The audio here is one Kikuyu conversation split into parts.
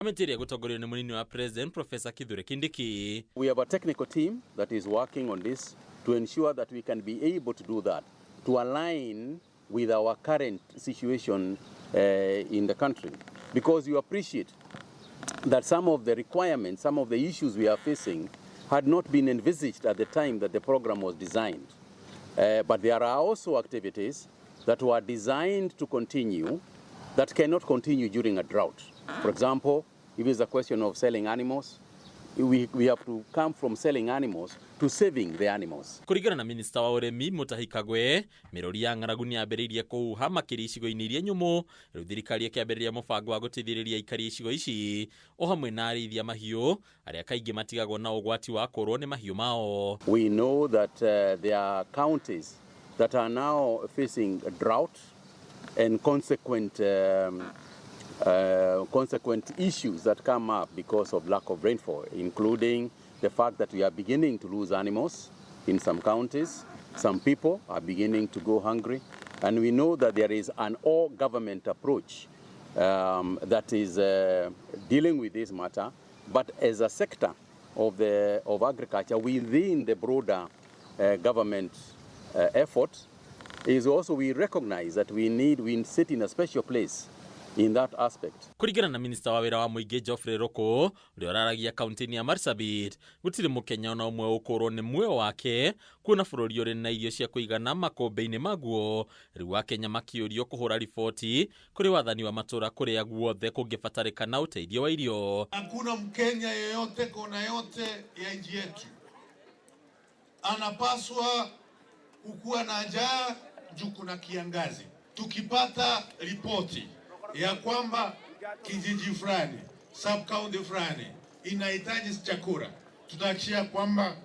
Kamĩtĩ ĩrĩa ĩgũtongorio nĩ mũnini wa President Professor Kithure Kindiki. We have a technical team that is working on this to ensure that we can be able to do that, to align with our current situation in the country. Because you appreciate that some of the requirements, some of the issues we are facing had not been envisaged at the time that the program was designed. But there are also activities that were designed to continue that cannot continue during a drought. For example, if it's a question of selling animals, we have to come from selling animals to saving the animals. Kũringana na minista wa ũrĩmi Mutahi Kagwe, mĩrũri ya ng'aragu nĩ yambĩrĩirie kũhuha makĩria icigo-inĩ iria nyũmũ. Rĩu thirikari ĩkĩambĩrĩria mũbango wa gũteithĩrĩria aikari a icigo ici o hamwe na arĩithia mahiũ arĩa kaingĩ matigagwo na ũgwati wa kũrwo nĩ mahiũ mao. We know that there are counties that are now facing drought and consequent issues that come up because of lack of rainfall, including the fact that we are beginning to lose animals in some counties. Some people are beginning to go hungry. And we know that there is an all-government approach that is dealing with this matter, but as a sector of agriculture within the broader government effort, is also we recognize that we sit in a special place in that aspect. Kũringana na minista wa wĩra wa mũingĩ Geoffrey Ruku, ũrĩa ũraragia kaunti-inĩ ya Marsabit, gũtirĩ mũkenya ona ũmwe ũkũrwo nĩ muoyo wake kuona bũrũri ũrĩ na irio cia kũigana makũmbĩ-inĩ maguo. Rĩu akenya makĩũrio kũhũra riboti kũrĩ wathani wa matũra kũrĩa guothe kũngĩbatarĩkana ũteithio wa irio. Hakuna Mkenya yeyote kona yote ya nchi yetu anapaswa kukuwa na njaa juu kuna kiangazi. Tukipata ripoti ya kwamba kijiji fulani, sub county fulani inahitaji chakula, tutahakikishia kwamba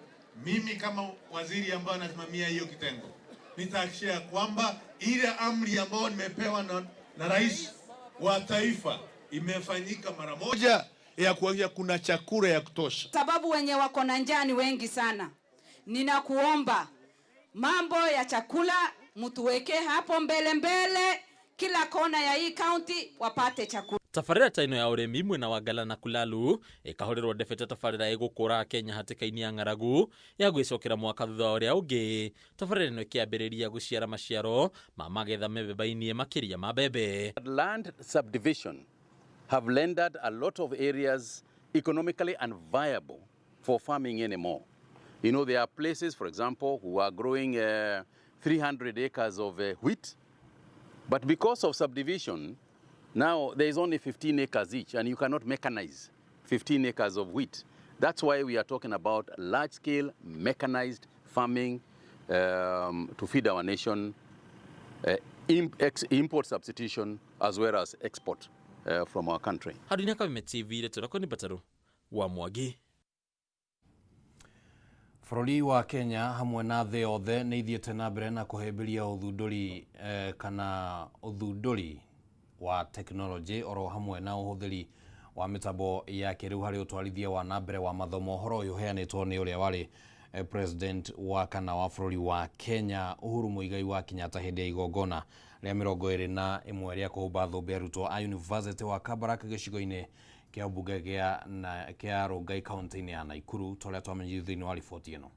mimi kama waziri ambaye anasimamia hiyo kitengo nitahakikishia kwamba ile amri ambayo nimepewa na rais wa taifa imefanyika mara moja ya kuhakikisha kuna chakula ya kutosha. Sababu wenye wako na njaa ni wengi sana. Ninakuomba mambo ya chakula mtuweke hapo mbele mbele, kila kona ya hii county wapate chakula. Tabarĩra ta ĩno ya ũrĩmi mwena wa Ngala na Kulalu ĩkahũrĩrwo ndebe ta tabarĩra ĩgũkũra Kenya hatĩka-inĩ ya ng'aragu ya gwĩcokera mwaka thutha wa ũrĩa ũngĩ. Tabarĩra ĩno ĩkĩambĩrĩria gũciara maciaro ma magetha mĩthemba-inĩ makĩria ma mbembe. Land subdivision have rendered a lot of areas economically unviable for farming anymore. There are places, for example, who are growing 300 acres of wheat, but because of subdivision, now there is only 15 acres each, and you cannot mechanize 15 acres of wheat. That's why we are talking about large-scale mechanized farming to feed our nation, import substitution as well as export from our country. Handũ-inĩ Kameme TV rĩtũrako nĩ Mbataru wa Mwangi. Bũrũri wa Kenya hamwe na thĩ yothe nĩ ithiĩte na mbere na kũhĩmbĩria ũthundũri kana ũthundũri wa tekinoronjĩ oro hamwe na ũhũthĩri wa mĩtambo ya kĩrĩu harĩ ũtwarithia wa na mbere wa mathomo. Ũhoro ũyũ ũheanĩtwo nĩ ũrĩa warĩ president wa kana wa bũrũri wa Kenya Uhuru Muigai wa Kenyatta hĩndĩ ya igongona rĩa 21 rĩa kũhumba thũmbĩ arutwo a University wa Kabarak gĩcigo-inĩ kĩa mbunge gĩa na kĩa Rongai kaunti-inĩ ya Nakuru, ta ũrĩa twamenyithio thĩinĩ wa riboti ĩno.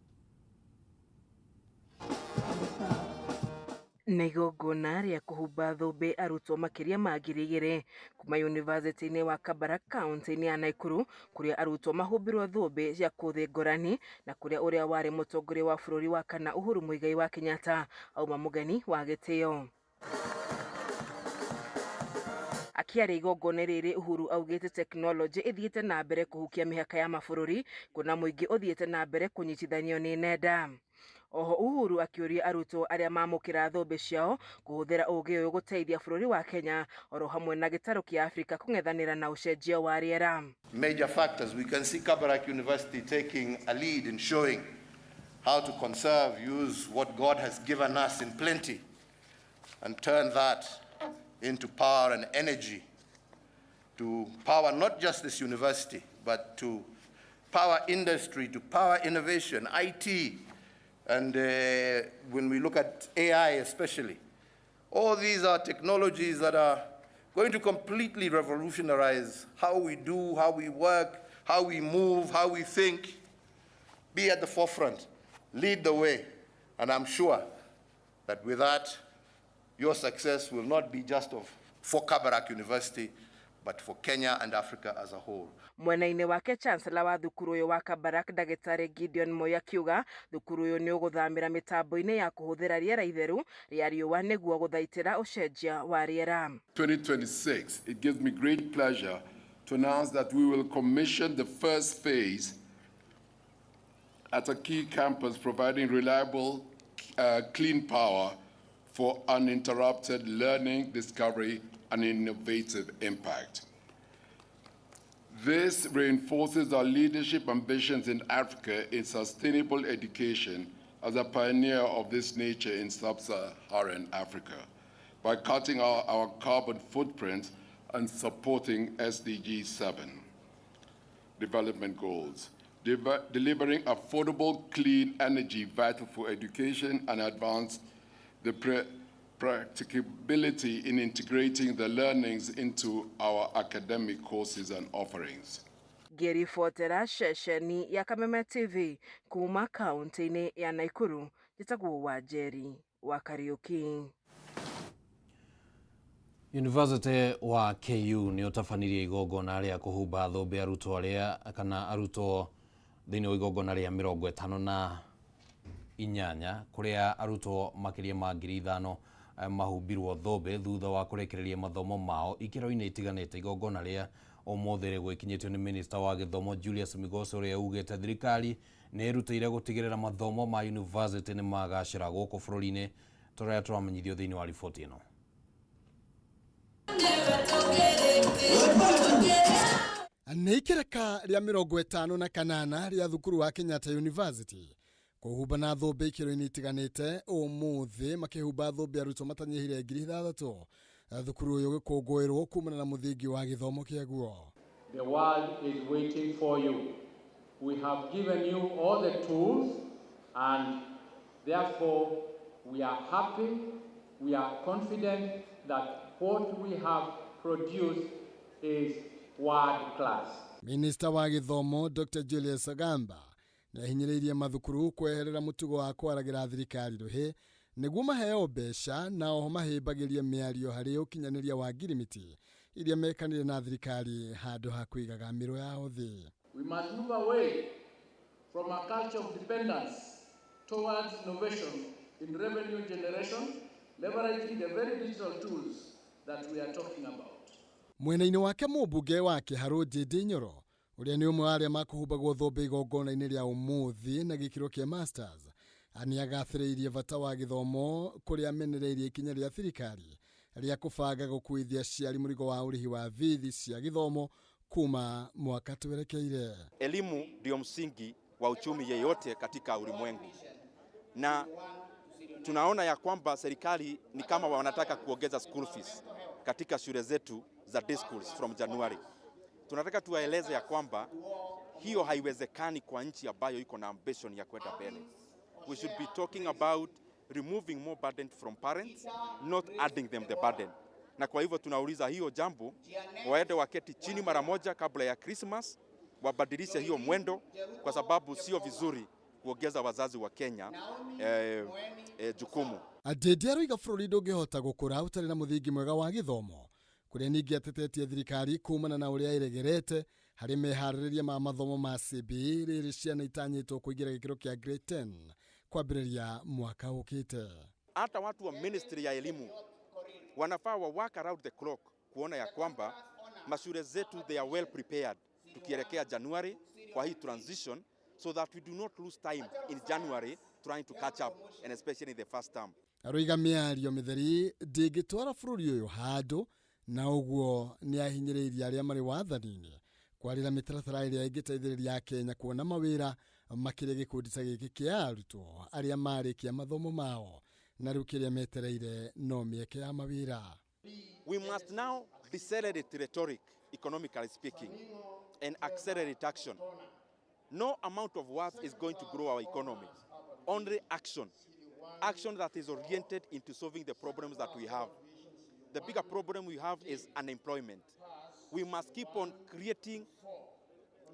Nĩ igongona rĩa kũhumba thũmbĩ arutwo makĩria ma 2,000 kuma yunivasĩtĩ-inĩ wa Kabarak kaunti-inĩ ya Nakuru, kũrĩa arutwo mahumbirwo thũmbĩ cia kũthĩ ngũrani na kũrĩa ũrĩa warĩ mũtongoria wa bũrũri wa kana Uhuru Muigai wa Kenyatta auma mũgeni wa gĩtĩo. Akĩaria igongona rĩrĩ, Uhuru augĩte tekinoronjĩ ĩthiĩte na mbere kũhukia mĩhaka ya mabũrũri, kuona mũingĩ ũthiĩte na mbere kũnyitithanio nĩ nenda. Oho Uhuru akĩũria arutwo arĩa mamũkĩra thũmbĩ ciao kũhũthĩra ũgĩ ũyũ gũteithia bũrũri wa Kenya oro hamwe na gĩtarũ kĩa Afrika kũng'ethanĩra na ũcenjia wa rĩera. Major factors. We can see Kabarak University taking a lead in showing how to conserve, use what God has given us in plenty, and turn that into power and energy to power not just this university, but to power industry, to power innovation, IT, and when we look at AI especially. All these are technologies that are going Going to completely revolutionize how we do, how we work, how we move, how we think. Be at the forefront, lead the way, and I'm sure that with that, your success will not be just for Kabarak University, but for Kenya and Africa as a whole. Mwena-inĩ wake Chancellor wa thukuru ũyũ wa Kabarak Ndagĩtarĩ Gideon Moi akiuga thukuru ũyũ nĩ ũgũthamĩra mĩtambo-inĩ ya kũhũthĩra rĩera itheru rĩa riũa nĩguo gũthaitĩra ũcenjia wa rĩera. 2026, it gives me great pleasure to announce that we will commission the first phase at a key campus providing reliable, clean power for uninterrupted learning, discovery, and innovative impact. This reinforces our leadership ambitions in Africa in sustainable education as a pioneer of this nature in sub-Saharan Africa by cutting our carbon footprint and supporting SDG 7 development goals, delivering affordable, clean energy vital for education and advance the practicability in integrating the learnings into our academic courses and offerings. Ngĩribotera ceceni ya Kameme TV kuma kaunti-inĩ ya Nakuru, njĩtagwo Wanjeri wa Kariuki. University wa KU nĩ ũtabanirie igongona rĩa kũhumba thũmbĩ arutwo arĩa kana arutwo thĩinĩ wa igongona rĩa 58 kũrĩa arutwo makĩria ma 5,000 mahumbirwo thũmbĩ thutha wa kũrĩkĩrĩria mathomo mao ikĩro-inĩ itiganĩte. Igongona rĩa ũmũthĩ rĩgwĩkinyĩtio nĩ minista wa gĩthomo Julius Migos ũrĩa ugĩte thirikari nĩ ĩrutĩire gũtigĩrĩra mathomo ma university nĩ magacĩra gũkũ bũrũri-inĩ, tũrĩa tũramenyithio thĩinĩ wa riboti ĩno. Nĩ ikereka rĩa 58 rĩa thukuru wa Kenyatta University kũhumba na thũmbĩ ikĩro-inĩ itiganĩte ũmũthĩ makĩhumba thũmbĩ arutwo matanyihĩire 6,000 thukuru ũyũ ũgĩkũngũĩrwo kumana na mũthingi wa gĩthomo kĩaguo. The world is waiting for you. We have given you all the tools and therefore we are happy, we are confident that what we have produced is world class. Minista wa gĩthomo Dr. Julius Ogamba nĩahinyĩrĩirie mathukuru kweherera mũtugo wa kwaragĩra thirikari rũhĩ nĩguo maheo mbeca na oho mahĩmbagĩrie mĩario harĩ ũkinyanĩria wa ngirimiti iria mekanire na thirikari handũ ha kũigaga mĩro yao thĩ. We must move away from a culture of dependence towards innovation in revenue generation, leveraging the very digital tools that we are talking about. Mwena-inĩ wake mũmbunge wa Kĩharũ JD Nyoro ũrĩa nĩ ũmwe wa arĩa makũhumbagwo thũmbĩ igongona-inĩ rĩa ũmũthĩ na gĩkĩro kĩa masters nĩagathĩrĩirie bata wa gĩthomo kũrĩa amenereirie ikinya rĩa thirikari rĩa kũbanga gũkuithia aciari mũrigo wa ũrĩhi wa bithi cia gĩthomo kuma mwaka twerekeire. Elimu ndio msingi wa uchumi yeyote katika ulimwengu, na tunaona ya kwamba serikali ni kama wanataka kuongeza school fees katika shule zetu za day schools from January. Tunataka tuwaeleze ya kwamba hiyo haiwezekani kwa nchi ambayo iko na ambition ya kwenda mbele. We should be talking about removing more burden from parents, not adding them the burden. Na kwa hivyo tunauliza hiyo jambo, waende waketi chini mara moja kabla ya Christmas, wabadilishe hiyo mwendo, kwa sababu sio vizuri kuongeza wazazi wa Kenya jukumu. Ndindi aroiga bũrũri ndũngĩhota gũkũra ũtarĩ na mũthingi mwega wa gĩthomo kũrĩa ningĩ atetetie thirikari kumana na ũrĩa ĩregerete harĩ meharĩrĩria ma mathomo ma CBE rĩrĩ ciana itanyĩtwo kũingĩra gĩkĩro kĩa grade 10 kwambĩrĩria mwaka ũkĩte. Hata watu wa ministry ya elimu wanafaa wa work around the clock kuona ya kwamba mashule zetu they are well prepared tukielekea January kwa hii transition, so that we do not lose time in January trying to catch up, and especially in the first term. Aroiga mĩario mĩtheri ndĩngĩtwara bũrũri ũyũ handũ na ũguo nĩahinyĩrĩirie arĩa marĩ wathani-inĩ kwarĩra mĩtaratara ĩrĩa ĩngĩteithĩrĩria Akenya kuona mawĩra makĩria gĩkundi ta gĩkĩ kĩa arutwo arĩa marĩkia mathomo mao na rĩu kĩrĩa metereire no mĩeke ya mawĩra. We must now decelerate rhetoric, economically speaking, and accelerate action. No amount of words is going to grow our economy. Only action. Action that is oriented into solving the problems that we have. The bigger problem we have is unemployment. We must keep on creating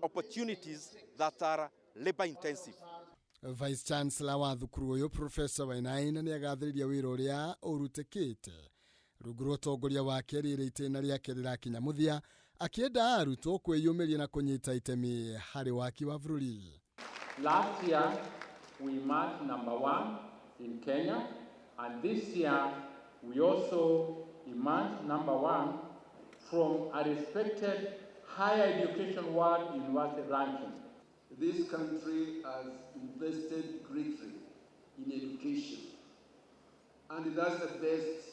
opportunities that are labor intensive. Vice Chancellor wa thukuru ũyũ Professor Wainaina nĩagathĩrĩria wĩra ũrĩa ũrutĩkĩte rungu rwa ũtongoria wake rĩrĩ itĩna rĩake rĩrakinya mũthia akĩenda arutwo kwĩyũmĩria na kũnyita itemi harĩ waki wa bũrũri. Last year we marked number 1 in Kenya, and this year we also emerged number 1 from a respected higher education world university ranking. This country has invested greatly in education, and that's the best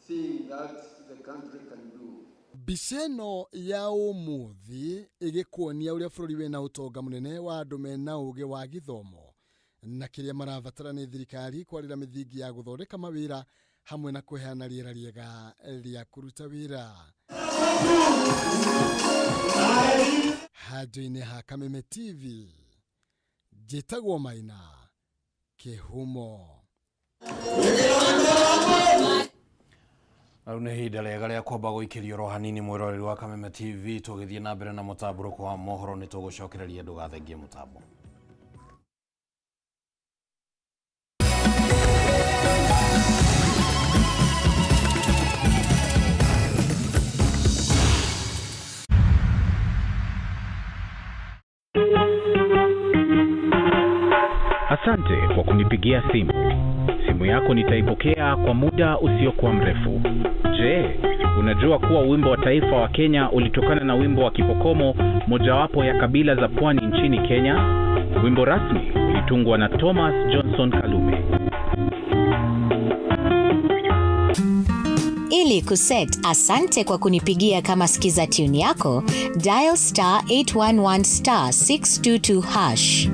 thing that the country can do. Mbica ĩno ya ũmũthĩ ĩgĩkuonia ũrĩa bũrũri wĩna ũtonga mũnene wa andũ mena ũgĩ wa gĩthomo na kĩrĩa marabatara nĩ thirikari kwarĩra mĩthingi ya gũthondeka mawĩra hamwe na kũheana rĩera rĩega rĩa kũruta wĩra. Handũ-inĩ ha Kameme TV, njĩtagwo Maina Kĩhumo. Rĩu nĩ ihinda rĩega rĩa kwamba gũikĩrio oro hanini mwĩroreri wa Kameme TV tũgĩthiĩ na mbere na mũtambũrũko wa mohoro nĩ tũgũcokereria ndũgathengie mũtambo. Asante kwa kunipigia simu. Simu yako nitaipokea kwa muda usiokuwa mrefu. Je, unajua kuwa wimbo wa taifa wa Kenya ulitokana na wimbo wa Kipokomo, mojawapo ya kabila za pwani nchini Kenya? Wimbo rasmi ulitungwa na Thomas Johnson Kalume. Ili kuset asante kwa kunipigia kama skiza tune yako, dial star 811 star 622 hash.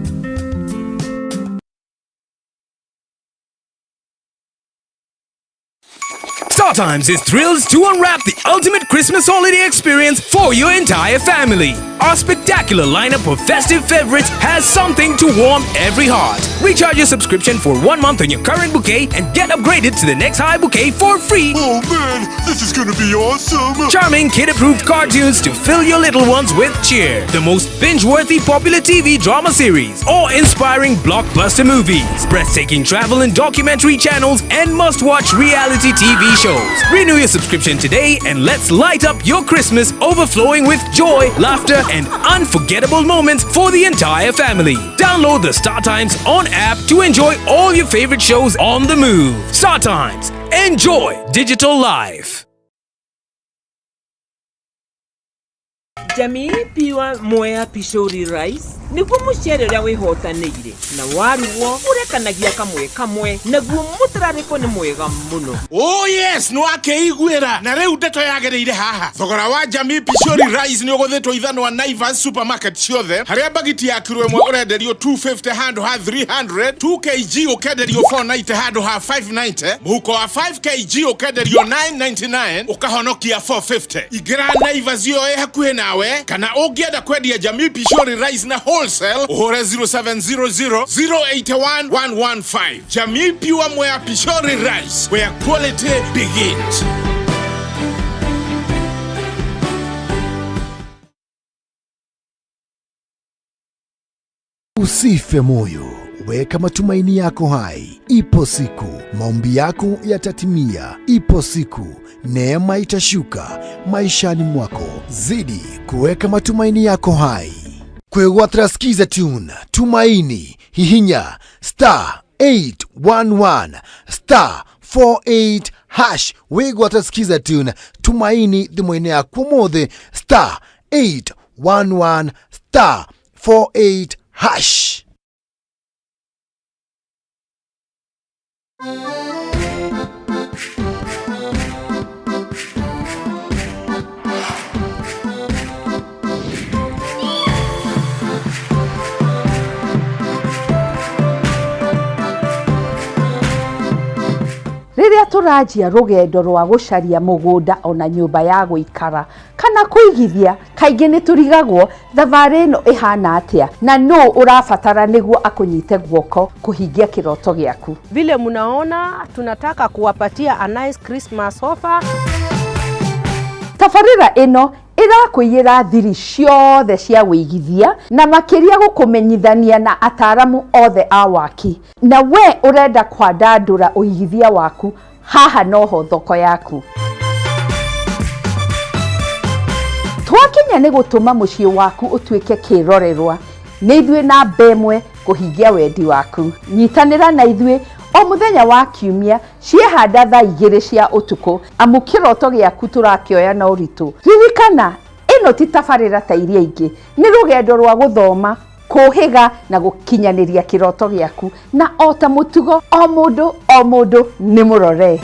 StarTimes is thrilled to unwrap the ultimate Christmas holiday experience for your entire family. Our spectacular lineup of festive favorites has something to warm every heart. Recharge your subscription for 1 month on your current bouquet and get upgraded to the next high bouquet for free. Oh man, this is gonna be awesome! Charming kid-approved cartoons to fill your little ones with cheer. The most binge-worthy popular TV drama series, awe-inspiring blockbuster movies, breathtaking travel and documentary channels, and must-watch reality TV shows. Renew your subscription today and let's light up your Christmas overflowing with joy, laughter, and unforgettable moments for the entire family. Download the StarTimes On app to enjoy all your favorite shows on the move. StarTimes, enjoy digital life. Jamii Pure Mwea Pishori Rice niguo mucere ũrĩa wĩhotanĩire na warugwo ũrekanagia kamwe kamwe naguo mũtararĩko nĩ mwega mũno. Oh yes, nĩ wakĩiguĩra na rĩu ndeto yagĩrĩire haha. Thogora wa Jamii Pishori Rice nĩ ũgũthĩtwo ithanwa Naivas supermarket ciothe, harĩa bagiti ya kiro ĩmwe ũrenderio 250 handũ ha 300, 2 kg ũkenderio 490 handũ ha 590, mũhuko wa 5 kg ũkenderio 999 ũkahonokia 450. Ingĩra Naivas ĩyo ĩ hakuhĩ nawe, kana ũngĩenda kwendia Jamii Pishori Rice na wholesale ũhũre 0700 081 115. Jamii Pure Mwea Pishori Rice, where quality begins. Usife moyo, weka matumaini yako hai. Ipo siku maombi yako yatatimia. Ipo siku neema itashuka maishani mwako. Zidi kuweka matumaini yako hai. Kwegwatira Skiza Tune Tumaini hihinya star 811 star 48 hash wigwatira Skiza Tune Tumaini thimũ-inĩ yaku ũmũthĩ star 811 star 48 hash. Rĩrĩa tũranjia rũgendo rwa gũcaria mũgũnda ona nyũmba ya gũikara kana kũigithia, kaingĩ nĩ tũrigagwo thabarĩ ĩno ĩhana atĩa na nũ ũrabatara nĩguo akũnyite guoko kũhingia kĩroto gĩaku. Vile mnaona tunataka kuwapatia a nice Christmas offer. Tabarĩra ĩno ĩrakũiyĩra thiri ciothe cia wĩigithia na makĩria gũkũmenyithania na ataramu othe a waki. Na we ũrenda kwandandũra ũigithia waku, haha noho thoko yaku. Twakinya nĩ gũtũma mũciĩ waku ũtuĩke kĩrorerwa, nĩ ithuĩ namba ĩmwe kũhingia wendi waku. Nyitanĩra na ithuĩ o mũthenya wa kiumia ciehanda thaa 2 cia ũtukũ, amu kĩroto gĩaku tũrakĩoya na ũritũ. Ririkana, ĩno ti tabarĩra ta iria ingĩ, nĩ rũgendo rwa gũthoma, kũhĩga na gũkinyanĩria kĩroto gĩaku, na o ta mũtugo o mũndũ o mũndũ nĩ mũrore.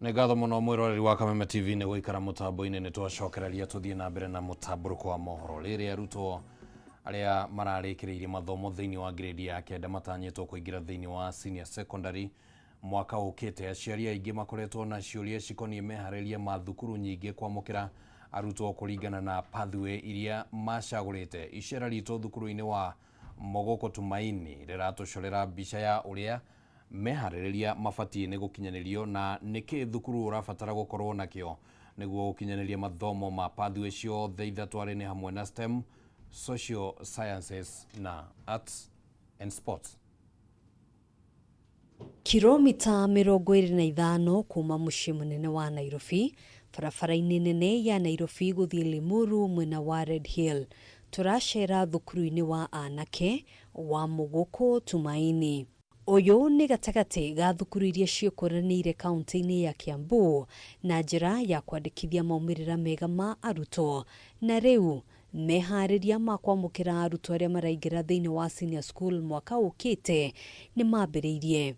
Nĩ ngatho mũno mwĩroreri wa Kameme TV nĩ gũikara mũtambo-inĩ. Nĩ twacokereria tũthiĩ na mbere na mũtambũrũko wa mohoro. Rĩrĩ arutwo arĩa mararĩkĩrĩirie mathomo thĩinĩ wa grade ya 9 matanyĩtwo kũingĩra thĩinĩ wa senior secondary mwaka ũkĩte, aciari aingĩ makoretwo na ciũria cikoniĩ meharĩria ma thukuru nyingĩ kwamũkĩra arutwo kũringana na pathway iria macagũrĩte. Icera ritũ thukuru-inĩ wa Mogoko Tumaini rĩratũcorera mbica ya ũrĩa meharĩrĩria mabatiĩ nĩ gũkinyanĩrio na nĩkĩ thukuru ũrabatara gũkorwo nakĩo nĩguo gũkinyanĩria mathomo ma pathway ciothe ithatũ arĩ nĩ hamwe na STEM, social sciences na arts and sports. Kilomita 25 kuma mũciĩ mũnene wa Nairobi, barabara-inĩ nene ya Nairobi gũthiĩ Limuru mwena wa Red Hill, tũracera thukuru-inĩ wa anake wa Mũgũkũ Tumaini. Ũyũ nĩ gatagatĩ ga thukuru iria ciĩkũranĩire kaunti-inĩ ya Kiambu na njĩra ya kwandĩkithia maumĩrĩra mega ma arutwo, na rĩu meharĩria ma kwamũkĩra arutwo arĩa maraingĩra thĩinĩ wa senior school mwaka ũkĩte nĩ mambĩrĩirie.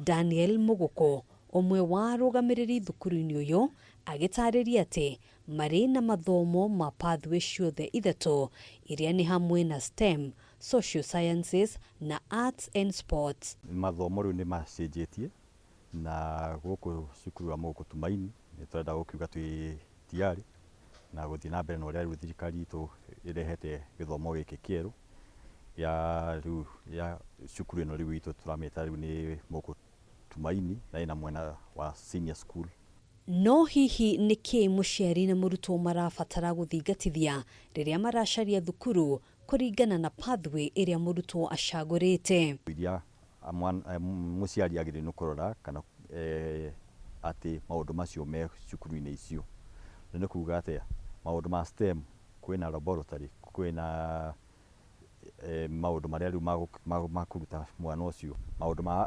Daniel Mũgũkũ, ũmwe wa arũgamĩrĩri thukuru-inĩ ũyũ, agĩtarĩria atĩ marĩ na mathomo ma pathway ciothe ithatũ iria nĩ hamwe na STEM, social sciences na arts and sports. Mathomo rĩu nĩ macenjetie na gũkũ cukuru wa Mũgũkũ Tumaini nĩ tũrenda gũkiuga twĩ tayari na gũthiĩ na mbere na ũrĩa rĩu thirikari itũ ĩrehete gĩthomo gĩkĩ kĩerũ ya rĩu ya cukuru ĩno rĩu itũ tũramĩta rĩu nĩ Mũgũkũ Tumaini na ĩna mwena wa senior school. No hihi nĩkĩ mũciari na mũrutwo marabatara gũthingatithia rĩrĩa maracaria thukuru kũringana na pathway ĩrĩa mũrutwo acagũrĩte? Iria mũciari agĩrĩirwo nĩ kũrora kana atĩ maũndũ macio me cukuru-inĩ icio. Nĩ kuga atĩa, maũndũ ma STEM, kwĩna laboratory, kwĩna maũndũ marĩa rĩu ma kũruta mwana ũcio. Maũndũ ma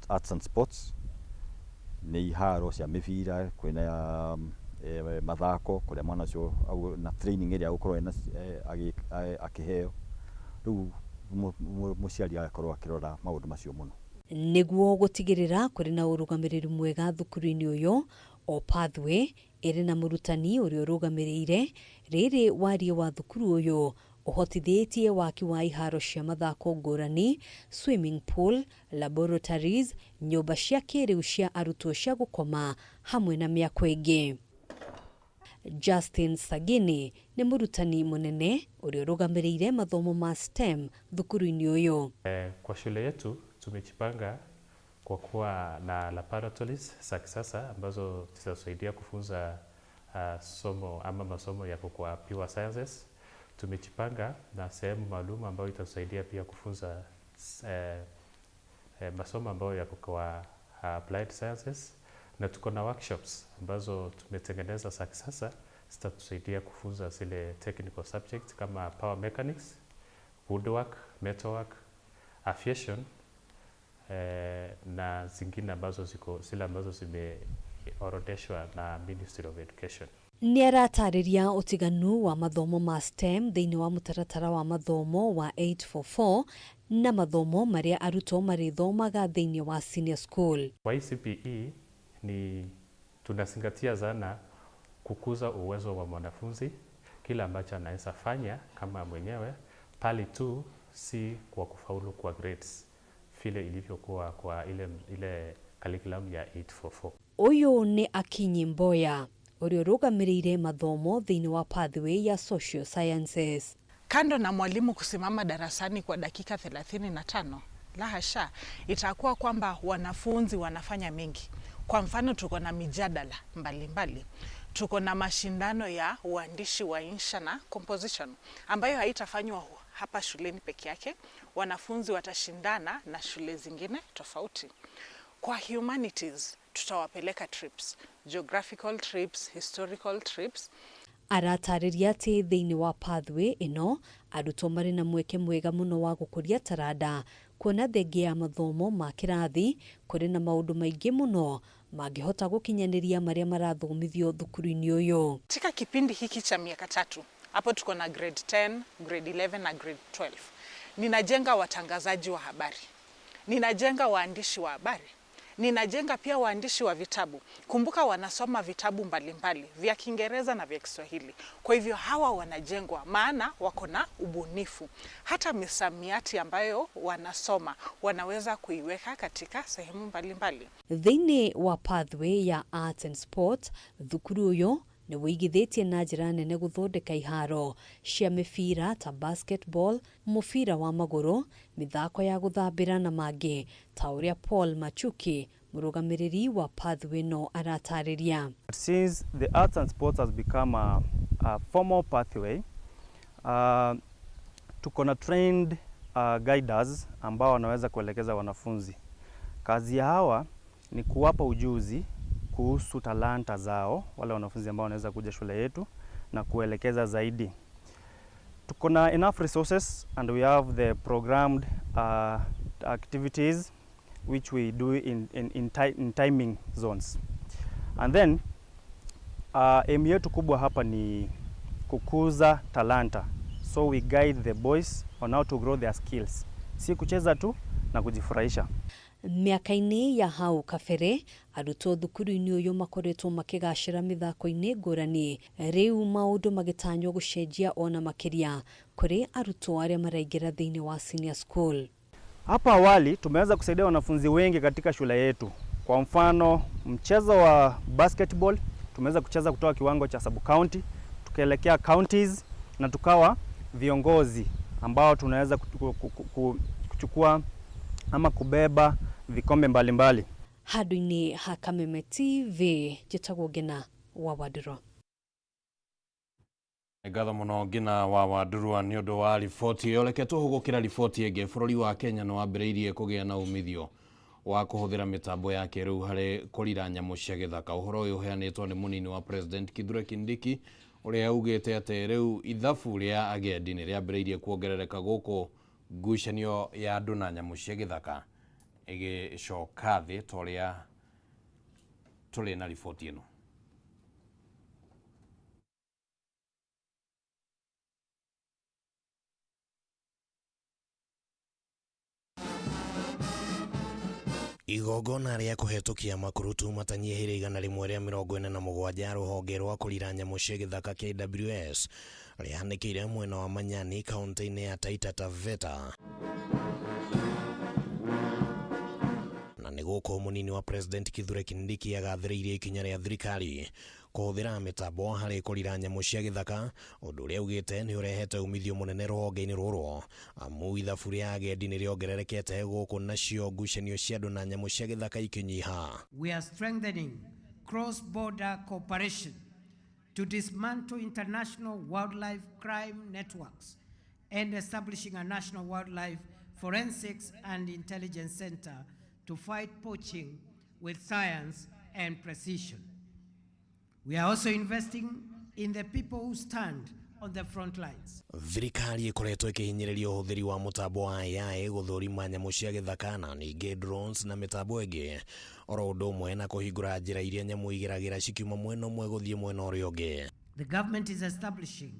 arts and sports nĩ iharo cia mĩbira, kwĩna mathako kũrĩa mwana ũcio na training ĩrĩa agũkorwo akĩheo. Rĩu mũciari agakorwo akĩrora maũndũ macio mũno. Nĩguo gũtigĩrĩra kũrĩ na ũrũgamĩrĩri mwega thukuru-inĩ ũyũ, o pathway ĩrĩ na mũrutani ũrĩa ũrũgamĩrĩire. Rĩrĩ wariĩ wa thukuru ũyũ ũhotithĩtie waki wa iharo cia mathako ngũrani, swimming pool, laboratories, nyũmba cia kĩrĩu cia arutwo cia gũkoma hamwe na mĩako ĩngĩ. Justin Sagini nĩ mũrutani mũnene ũrĩa ũrũgamĩrĩire mathomo ma STEM thukuru-inĩ ũyũ. Kwa shule yetu tumejipanga kwa kuwa na laboratories za kisasa ambazo zitasaidia kufunza somo ama masomo ya kukua pure sciences. Tumejipanga na sehemu maalum ambayo itasaidia pia kufunza masomo ambayo yako kwa applied sciences, na tuko na workshops ambazo tumetengeneza za kisasa zitatusaidia kufunza zile technical subjects kama power mechanics, woodwork, metalwork, aviation na zingine ambazo ziko zile ambazo imeorodheshwa na Ministry of Education. Nĩ aratarĩria ũtiganu wa mathomo ma STEM thĩinĩ wa mũtaratara wa mathomo wa 844 na mathomo marĩa arutwo marĩthomaga thĩinĩ wa senior school. Kwa CPE ni tunazingatia sana kukuza uwezo wa mwanafunzi, kila ambacho anaweza fanya kama mwenyewe, pale tu si kwa kufaulu kwa grades vile ilivyokuwa kwa ile curriculum ya 844. Ũyũ nĩ Akinyi Mboya ũrĩa ũrũgamĩrĩire mathomo thĩinĩ wa pathway ya social sciences. Kando na mwalimu kusimama darasani kwa dakika 35, la hasha, itakuwa kwamba wanafunzi wanafanya mengi. Kwa mfano, tuko na mijadala mbalimbali, tuko na mashindano ya uandishi wa insha na composition ambayo haitafanywa hapa shuleni peke yake. Wanafunzi watashindana na shule zingine tofauti. Kwa humanities tutawapeleka trips, geographical trips, historical trips. Aratarĩria atĩ thĩinĩ wa pathway ĩno arutwo marĩ na mweke mwega mũno wa gũkũria taranda kuona thengia ya mathomo ma kĩrathi kũrĩ na maũndũ maingĩ mũno mangĩhota gũkinyanĩria marĩa marathomithio thukuru-inĩ ũyũ. Katika kipindi hiki cha miaka 3, hapo tuko na grade 10, grade 11 na grade 12. Ninajenga watangazaji wa habari, ninajenga waandishi wa habari, ninajenga pia waandishi wa vitabu. Kumbuka wanasoma vitabu mbalimbali vya Kiingereza na vya Kiswahili. Kwa hivyo hawa wanajengwa maana wako na ubunifu. Hata misamiati ambayo wanasoma wanaweza kuiweka katika sehemu mbalimbali. Thĩinĩ wa pathway ya arts and sport, thukuru ũyũ nĩ wĩigithĩtie na njĩra nene gũthondeka iharo cia mĩbira ta basketball, mũbira wa magũrũ, mĩthako ya gũthambĩra na mangĩ ta ũrĩa Paul Machuki mũrũgamĩrĩri wa pathway no aratarĩria. Since the arts and sports has become a formal pathway, tuko na trained guiders ambao wanaweza kuelekeza wanafunzi. Kazi ya hawa ni kuwapa ujuzi kuhusu talanta zao wale wanafunzi ambao wanaweza kuja shule yetu na kuelekeza zaidi. Tuko na enough resources and we have the programmed activities which we do in timing zones. And then aim yetu kubwa hapa ni kukuza talanta. So we guide the boys on how to grow their skills. Si kucheza tu na kujifurahisha. Mĩaka-inĩ ya hau kabere arutwo thukuru-inĩ ũyũ makoretwo makĩgacĩra mĩthako-inĩ ngũrani, rĩu maũndũ magĩtanywo gũcenjia ona makĩria kũrĩ arutwo arĩa maraingĩra thĩinĩ wa senior school. Hapo awali tumeweza kusaidia wanafunzi wengi katika shule yetu. Kwa mfano mchezo wa basketball tumeweza kucheza kutoka kiwango cha sub county tukaelekea counties na tukawa viongozi ambao tunaweza kuchukua ama kubeba vikombe mbalimbali. Handũ-inĩ ha Kameme TV njĩtagwo Ngina wa Wandũrũ. Ngatho mũno Ngina wa Wandũrũ nĩ ũndũ wa riboti ĩyo. Reke tũhũgũkĩra riboti ĩngĩ. Bũrũri wa Kenya nĩ wambĩrĩirie kũgĩa na umithio wa kũhũthĩra mĩtambo ya kĩrĩu harĩ kũrira nyamũ cia gĩthaka. Ũhoro ũyũ ũheanĩtwo nĩ mũnini wa President Kithure Kindiki ũrĩa augĩte atĩ rĩu ithabu rĩa agendi nĩ rĩambĩrĩirie kuongerereka gũkũ ngucanio ya andũ na nyamũ cia gĩthaka ĩgĩcoka thĩ ta ũrĩa tũrĩ na riboti ĩno. Igongona rĩa kũhetũkia makurutu matanyihĩire 147 rũhonge rwa kũrira nyamũ cia gĩthaka KWS rĩhanĩkĩire mwena wa Manyani kaunti-inĩ ya Taita Taveta. Na nĩ gũkũ mũnini wa President Kithure Kindiki agathĩrĩirie ikinya rĩa thirikari kũhũthĩra mĩtambo harĩ kũrira nyamũ cia gĩthaka, ũndũ ũrĩa augĩte nĩ ũrehete umithio mũnene rũhonge-inĩ rũrũ, amu ithabu rĩa agendi nĩ rĩongererekete gũkũ nacio ngucanio cia andũ na nyamũ cia gĩthaka ikĩnyiha. We are strengthening cross-border cooperation to dismantle international wildlife crime networks and establishing a national wildlife forensics and intelligence center to fight poaching with science and precision. We are also investing in the people who stand on the front lines. Thirikari ĩkoretwo ĩkĩhinyĩrĩria ũhũthĩri wa mũtambo wa AI gũthũrima nyamũ cia gĩthaka na ningĩ drones na mĩtambo ĩngĩ oro ũndũ ũmwe na kũhingũra njĩra iria nyamũ igeragĩra cikiuma mwena ũmwe gũthiĩ mwena ũrĩa ũngĩ. The government is establishing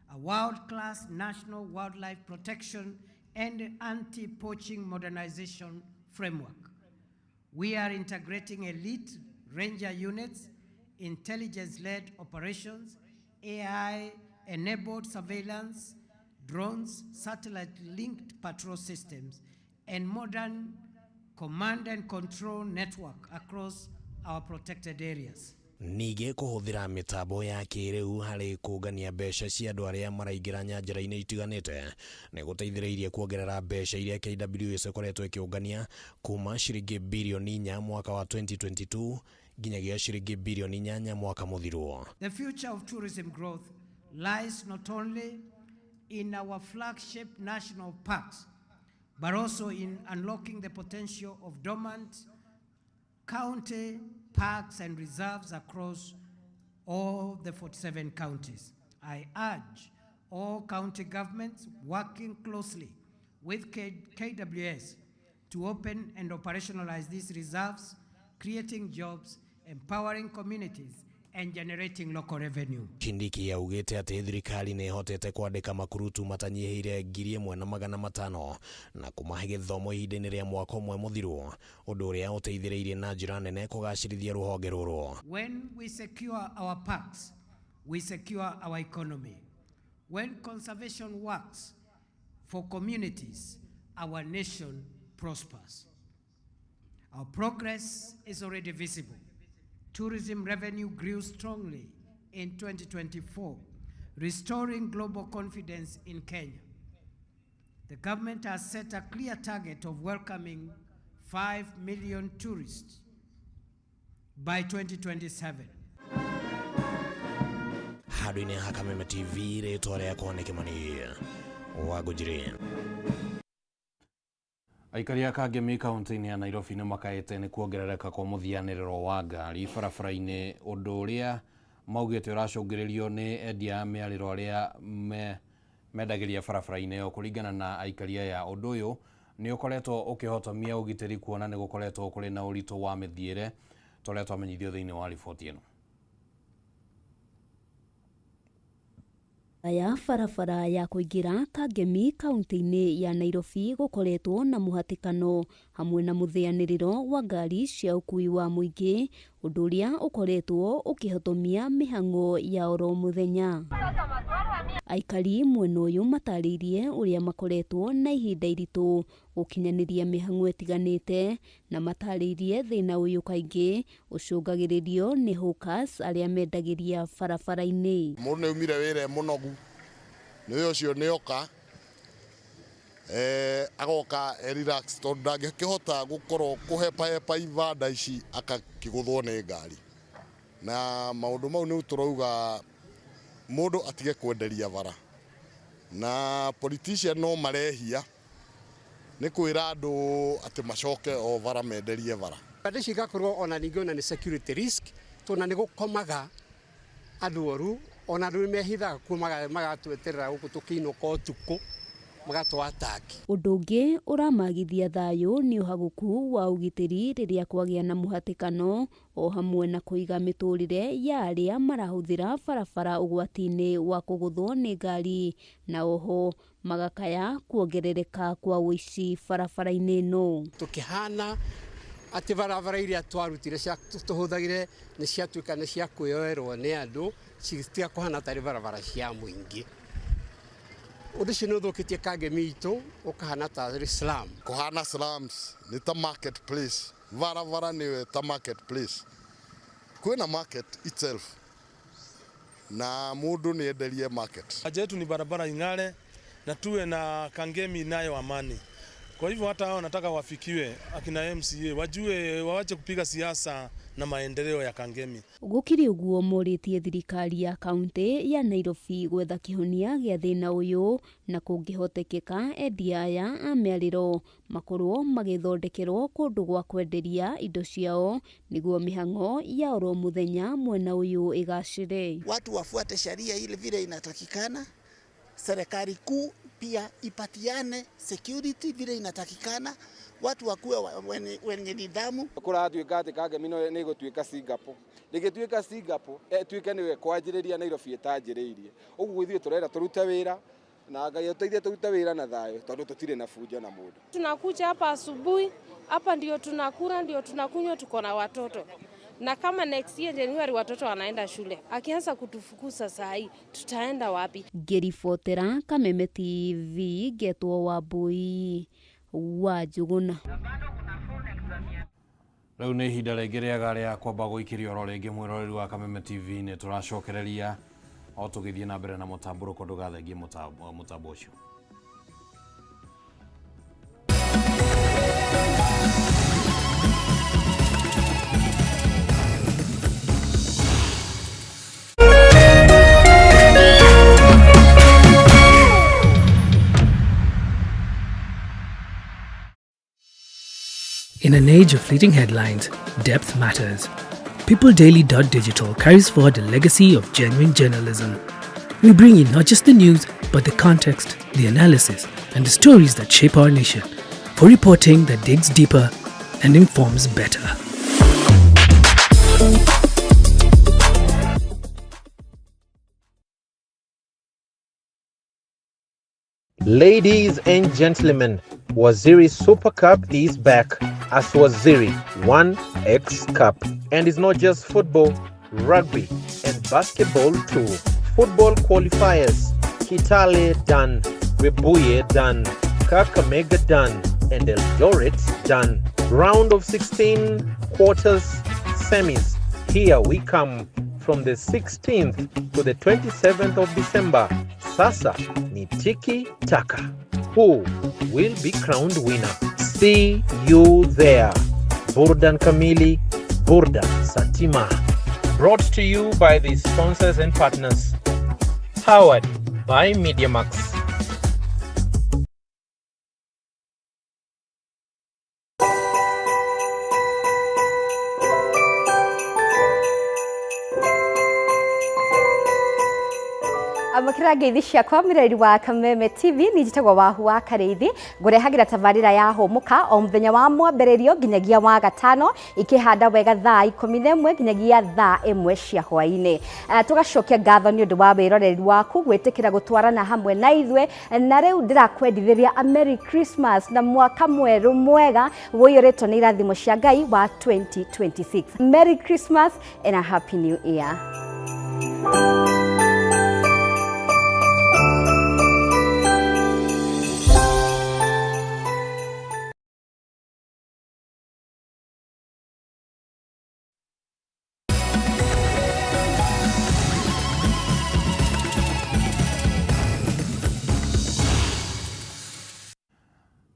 a world-class national wildlife protection and anti-poaching modernization framework. We are integrating elite ranger units, intelligence-led operations, AI-enabled surveillance, drones, satellite-linked patrol systems, and modern command and control network across our protected areas. Ningĩ kũhũthĩra mĩtambo ya kĩrĩu harĩ kũngania mbeca cia andũ arĩa maraingĩra nyanjara-inĩ itiganĩte nĩ gũteithĩrĩirie kuongerera mbeca iria KWS ĩkoretwo ĩkĩũngania kuma ciringi birioni 4 mwaka wa 2022 nginyagia ciringi birioni 8 mwaka mũthiru. The future of tourism growth lies not only in our flagship national parks, but also in unlocking the potential of dormant county parks and reserves across all the 47 counties. I urge all county governments working closely with KWS to open and operationalize these reserves, creating jobs, empowering communities, and generating local revenue. Kindiki augĩte atĩ thirikari nĩ ĩhotete kwandĩka makurutu matanyihĩire 1500 na kũmahe gĩthomo ihinda-inĩ rĩa mwaka ũmwe mũthiru, ũndũ ũrĩa ũteithĩrĩirie na njĩra nene kũgacĩrithia rũhonge rũrũ. When we secure our parks, we secure our economy. When conservation works for communities, our nation prospers. Our progress is already visible. Tourism revenue grew strongly in 2024, restoring global confidence in Kenya. The government has set a clear target of welcoming 5 million tourists by 2027. Handũ-inĩ ha Kameme TV, rĩtwa rĩakwa nĩ Kĩmani wa Ngũnjiri. Aikari a Kangemi kaunti-inĩ ya Nairobi nĩ makaĩte nĩ kuongerereka kwa mũthianĩrĩro wa ngari barabara-inĩ, ũndũ ũrĩa maugĩte ũracũngĩrĩrio nĩ endia a mĩarĩro arĩa mendagĩria barabara-inĩ ĩyo. Kũringana na aikari aya, ũndũ ũyũ nĩ ũkoretwo ũkĩhotomia ũgitĩri kuona nĩ gũkoretwo kũrĩ na ũritũ wa mĩthiĩre ta ũrĩa twamenyithio thĩinĩ wa riboti ĩno. Ya barabara ya kũingĩra Kangemi kaunti-inĩ ya Nairobi gũkoretwo na mũhatĩkano hamwe na mũthĩanĩrĩro wa ngari cia ũkuui wa mũingĩ, ũndũ ũrĩa ũkoretwo ũkĩhotomia mĩhang'o ya oro mũthenya. Aikari mwena ũyũ matarĩirie ũrĩa makoretwo na ihinda iritũ gũkinyanĩria mĩhang'o ĩtiganĩte, na matarĩirie thĩna ũyũ kaingĩ ũcũngagĩrĩrio nĩ hawkers arĩa mendagĩria barabara-inĩ. Mũndũ nĩ aumire wĩra e mũnogu, nĩ ũcio nĩ oka agoka e relax tondũ ndangĩkĩhota gũkorwo kũhepahepa ibanda ici akakĩgũthwo nĩ ngari. Na maũndũ mau nĩ tũrauga mũndũ atige kwenderia bara. Na politician no marehia nĩ kwĩra andũ atĩ macoke o bara menderie bara. Banda ici igakorwo ona ningĩ ona nĩ security risk, tondũ nĩ gũkomaga andũ oru, ona andũ nĩ mehithaga kuo magatweterera gũkũ tũkĩinũka ũtukũ magatũ attack. Ũndũ ũngĩ ũramagithia thayũ nĩ ũhagũku wa ũgitĩri rĩrĩa kwagĩa na mũhatĩkano o hamwe na kũiga mĩtũrĩre ya arĩa marahũthĩra barabara ũgwati-inĩ wa kũgũthwo nĩ ngari, na oho magakaya kuongerereka kwa ũici barabara-inĩ ĩno. Tũkĩhana atĩ barabara iria twarutire cia tũhũthagĩre nĩ ciatuĩka nĩ cia kwĩyoerwo nĩ andũ, citiga kũhana tarĩ barabara cia mũingĩ. Ũndũ ũcio nĩ ũthũkĩtie Kangemi itũ, ũkahana tarĩ slum. Kũhana slums nĩ ta market place, barabara nĩyo ta market place. Kwĩna market itself na mũndũ nĩ enderie market. Haja yetu ni barabara ing'are na tuwe na Kangemi inayo amani. Kwa hivyo hata hao wanataka wafikiwe akina MCA wajue, wawache kupiga siasa na maendeleo ya Kangemi. Gũkĩrĩ ũguo morĩtie thirikari ya kaunti ya Nairobi gwetha kĩhonia gĩa thĩna ũyũ na kũngĩhotekeka endia aya a mĩarĩro makorwo magĩthondekerwo kũndũ gwa kwenderia indo ciao nĩguo mĩhang'o ya oro mũthenya mwena ũyũ ĩgacĩre. Watu wafuate sheria ile vile inatakikana, serikali kuu pia ipatiane security vile inatakikana, watu wakuwe wenye nidhamu. Kũratuĩka atĩ Kangemi nĩ ĩgũtuĩka Singapore, rĩgĩtuĩka Singapore ĩtuĩke nĩwe kwanjĩrĩria Nairobi ĩtanjĩrĩirie. Ũguo ithuĩ tũrenda tũrute wĩra na Ngai atuteithie tũrute wĩra na thayũ tondũ tũtirĩ na bunjo na mũndũ. Tunakuja hapa asubuhi, hapa ndio tunakula, ndio tunakunywa, tuko na watoto. Na kama next year January watoto wanaenda shule, akianza kutufukuza saa hii tutaenda wapi? Ngĩribotera Kameme TV ngetwo Wambui wa Njuguna. Rĩu nĩ ihinda rĩngĩ rĩega rĩa kwamba gũikĩria oro rĩngĩ mwĩroreri wa Kameme TV nĩ tũracokereria o tũgĩthiĩ na mbere na mũtambũrũko ndũgathengie mũtambo ũcio. In an age of fleeting headlines, depth matters. PeopleDaily.digital carries forward a legacy of genuine journalism. We bring you not just the news, but the context, the analysis, and the stories that shape our nation, for reporting that digs deeper and informs better. Ladies and gentlemen, Waziri Super Cup is back as Waziri 1X Cup. And it's not just football, rugby, and basketball too. Football qualifiers, Kitale done, Webuye done, Kakamega done, and Eldoret done. Round of 16, quarters, semis. Here we come from the 16th to the 27th of December. Sasa ni tiki taka. Who will be crowned winner? See you there. Burdan Kamili, Burdan Satima. Brought to you by the sponsors and partners. Powered by MediaMax. Amũkĩra ngeithi ciakwa mwĩroreri wa Kameme TV nĩ njĩtagwo Wahu wa Karĩithi ngũrehagĩra tabarĩra ya hũmũka o mũthenya wa mwambĩrĩrio nginyagia wa gatano ikĩhanda wega thaa 11 nginyagia thaa 1 cia hwaĩ-inĩ. Tũgacokia ngatho nĩ ũndũ wa wĩroreri waku gwĩtĩkĩra gũtwarana hamwe na ithuĩ na rĩu ndĩrakwendithĩria a Merry Christmas na mwaka mwerũ mwega ũiyũrĩtwo nĩ irathimo cia Ngai wa 2026. Merry Christmas and a Happy New Year.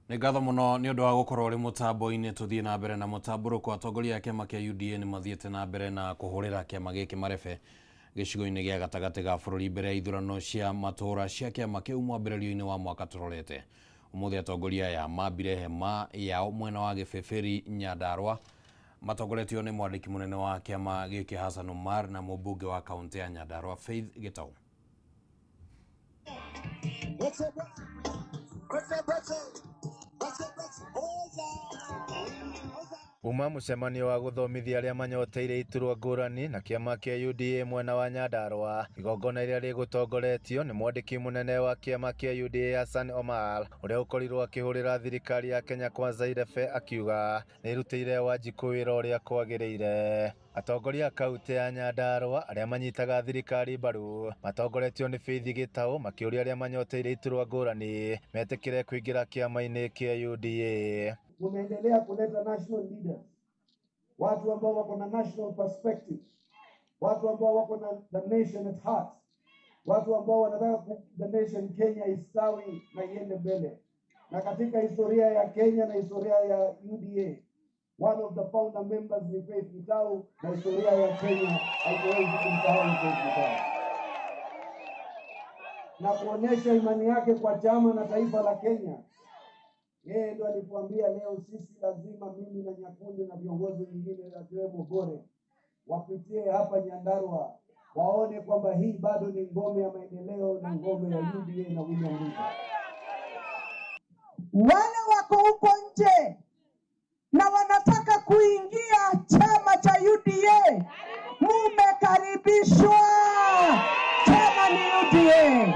Nĩ ngatho mũno nĩ ũndũ wa gũkorwo ũrĩ mũtambo-inĩ tũthiĩ na mbere na mũtambũrũko. Atongoria a kĩama kĩa UDA nĩ mathiĩte na mbere na kũhũrĩra kĩama gĩkĩ marebe gĩcigo-inĩ gĩa gatagatĩ ga bũrũri mbere ya ithurano cia matũũra cia kĩama kĩu mwambĩrĩrio-inĩ wa mwaka tũrorete. Ũmũthĩ atongoria aya mambire hema yao mwena wa Gĩbĩbĩri Nyandarua matongoretio nĩ mwandĩki mũnene wa kĩama gĩkĩ Hassan Omar na mũmbunge wa kaũntĩ ya Nyandarua Faith Gĩtau. Uma mũcemanio wa gũthomithia arĩa manyoteire iturwa ngũrani na kĩama kĩa UDA mwena wa Nyandarua. Igongona rĩrĩa rĩgũtongoretio nĩ mwandĩki mũnene wa kĩama kĩa UDA Hassan Omar ũrĩa ũkorirwo akĩhũrĩra thirikari ya Kenya Kwanza irebe akiuga nĩ ĩrutĩire Wanjikũ wĩra ũrĩa kwagĩrĩire. Atongoria a kaunti ya Nyandarua arĩa manyitaga thirikari mbaru matongoretio nĩ Faith Gĩtau makĩũria arĩa manyoteire iturwa ngũrani metĩkĩre kũingĩra kĩama-inĩ kĩa UDA. Tumeendelea kuleta national leaders, watu ambao wako na national perspective, watu ambao wako na the nation at heart, watu ambao wanataka the nation Kenya istawi na iende mbele. Na katika historia ya Kenya na historia ya UDA, one of the founder members ni Faith Gitau, na historia ya Kenya haikuwezi kumsahau Faith Gitau. Na kuonyesha imani yake kwa chama na taifa la Kenya, yeye ndo alituambia leo sisi lazima, mimi na Nyakundi na viongozi wengine akiwemo Gore, wapitie hapa Nyandarua waone kwamba hii bado ni ngome ya maendeleo na ngome ya UDA na William Ruto. Wale wako huko nje na wanataka kuingia chama cha UDA, mumekaribishwa. Chama ni UDA.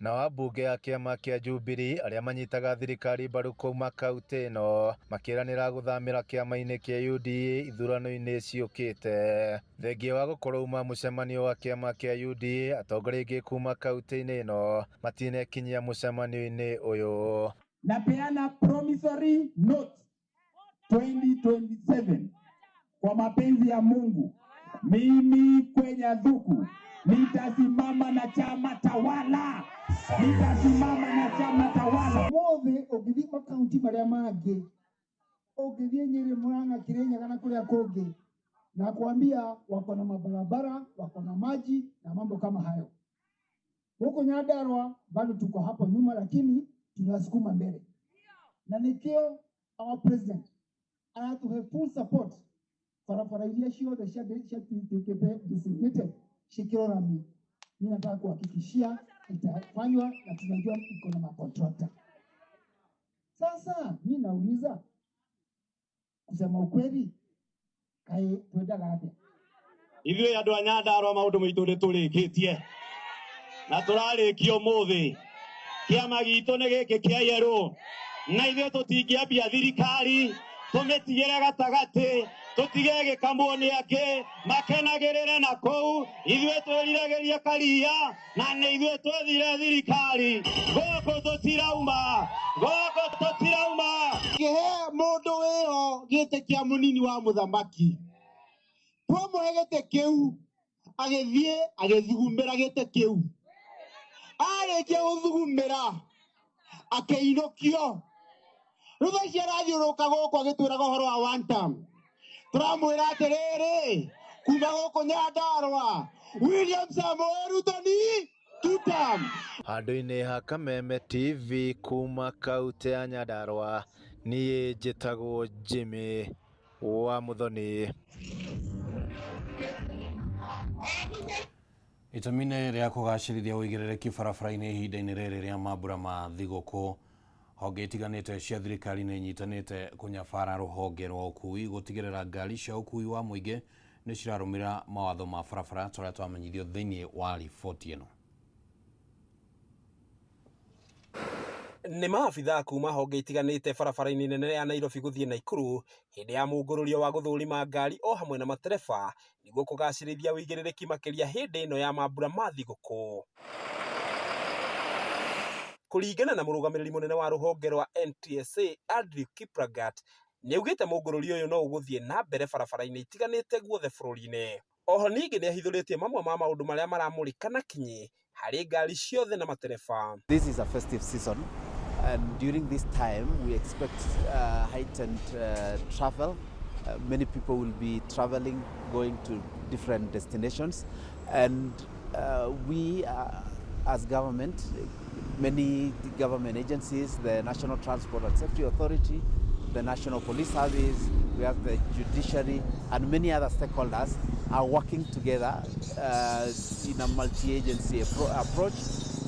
Nao ambunge a kĩama kĩa Jubilee arĩa manyitaga thirikari mbaru kuma kaunti ĩno makĩranĩra gũthamĩra kĩama-inĩ kĩa UDA ithurano-inĩ ciũkĩte. Thengia wa gũkorwo uma mũcemanio wa kĩama kĩa UDA, atongoria aingĩ kuma kaunti-inĩ ĩno matinekinyia mũcemanio-inĩ ũyũ. Napeana promissory note 2027 kwa mapenzi ya Mungu, mimi kwenye Thuku nitasimama na chama tawala, nitasimama na chama tawala. Mothe ũngĩthiĩ makaunti marĩa mangĩ, ũngĩthiĩ Nyĩrĩ, Murang'a, Kirinyaga na kũrĩa kũngĩ, na kuambia wako na mabarabara, wako na maji na mambo kama hayo. Huko Nyandarua bado tuko hapo nyuma, lakini tunasukuma mbele, na nikio our president aratuhe full support barabara iria ciothe ciatuĩkĩte designated cikĩrwo rami. Mimi nataka kuhakikishia itafanywa na tunajua iko na makontrakta. Sasa mi nauliza, kusema ukweli, kaĩ twendaga atĩa? Ithuĩ andũ a Nyandarua maũndũ maitũ nĩ tũrĩkĩtie na tũrarĩkia ũmũthĩ. Kĩama gitũ nĩ gĩkĩ kĩa yerũ, na ithuĩ tũtingĩambia thirikari tũmĩtigĩre gatagatĩ, tũtige ĩgĩkamwo nĩ angĩ makenagĩrĩre na kũu. Ithuĩ twĩriragĩria karia na nĩ ithuĩ twethire thirikari. Gũkũ tũtirauma, gũkũ tũtirauma. Kĩhe mũndũ wĩho gĩtĩ kĩa mũnini wa mũthamaki, twamũhe gĩtĩ kĩu agĩthiĩ agĩthugumĩra gĩtĩ kĩu, arĩkia gũthugumĩra akĩinũkio. Rĩu thaa ici arathiũrũrũka gũkũ agĩtwĩraga ũhoro wa one term. Tũramwĩra atĩrĩrĩ, kuma gũkũ Nyandarua, William Samoei Ruto ni two term. Handũ-inĩ ha Kameme TV kuma kaunti ya Nyandarua, niĩ njĩtagwo Jimmy wa Muthoni. Itemi-inĩ rĩa kũgacĩrithia ũigĩrĩrĩki barabara-inĩ ihinda-inĩ rĩrĩ rĩa mambura ma thigũkũ, honge itiganĩte cia thirikari nĩ inyitanĩte kũnyabara rũhonge rwa ũkui gũtigĩrĩra ngari cia ũkui wa mũingĩ nĩ cirarũmĩrĩra mawatho ma barabara tũrĩa twamenyithio thĩinĩ wa riboti ĩno. Nĩ maabithaa kuma honge itiganĩte barabara-inĩ nene ya Nairobi gũthiĩ Naikuru hĩndĩ ya mũngũrũrio wa gũthũrima ngari o hamwe na matereba nĩguo kũgacĩrithia ũigĩrĩrĩki makĩria hĩndĩ ĩno ya mambura ma thigũkũ. Kũringana na mũrũgamĩrĩri mũnene wa rũhonge rwa NTSA Andrew Kiplagat, nĩaugĩte mũngũrũrio ũyũ no ũgũthiĩ na mbere barabara-inĩ itiganĩte guothe bũrũri-inĩ. Oho ningĩ nĩahithũrĩtie mamwe ma maũndũ marĩa maramũrĩka na kinyi harĩ ngari ciothe na matereba. This is a festive season, and during this time we expect heightened travel. Many people will be traveling, going to different destinations, and we as government, many government agencies, the National Transport and Safety Authority, the National Police Service, we have the judiciary, and many other stakeholders are working together in a multi-agency approach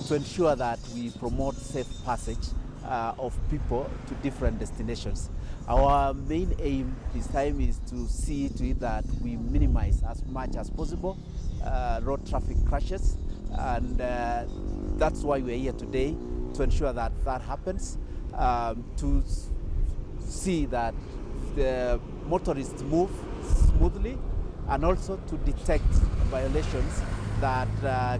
to ensure that we promote safe passage of people to different destinations. Our main aim this time is to see to it that we minimize as much as possible road traffic crashes, and that's why we're here today, to ensure that that happens, to see that the motorists move smoothly, and also to detect violations that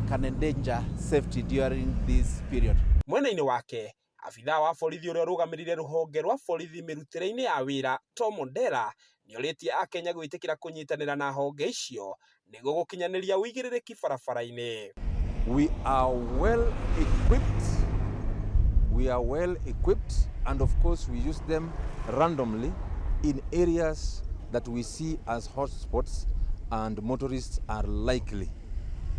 can endanger safety during this period. Mwena-inĩ wake, abithaa wa borithi ũrĩa ũrũgamĩrĩire rũhonge rwa borithi mĩrutĩre-inĩ ya wĩra Tom Ondera nĩorĩtie akenya gwĩtĩkĩra kũnyitanĩra na honge icio nĩguo gũkinyanĩria ũigĩrĩrĩki barabara-inĩ. We are well equipped, We are well equipped and of course we use them randomly in areas that we see as hotspots and motorists are likely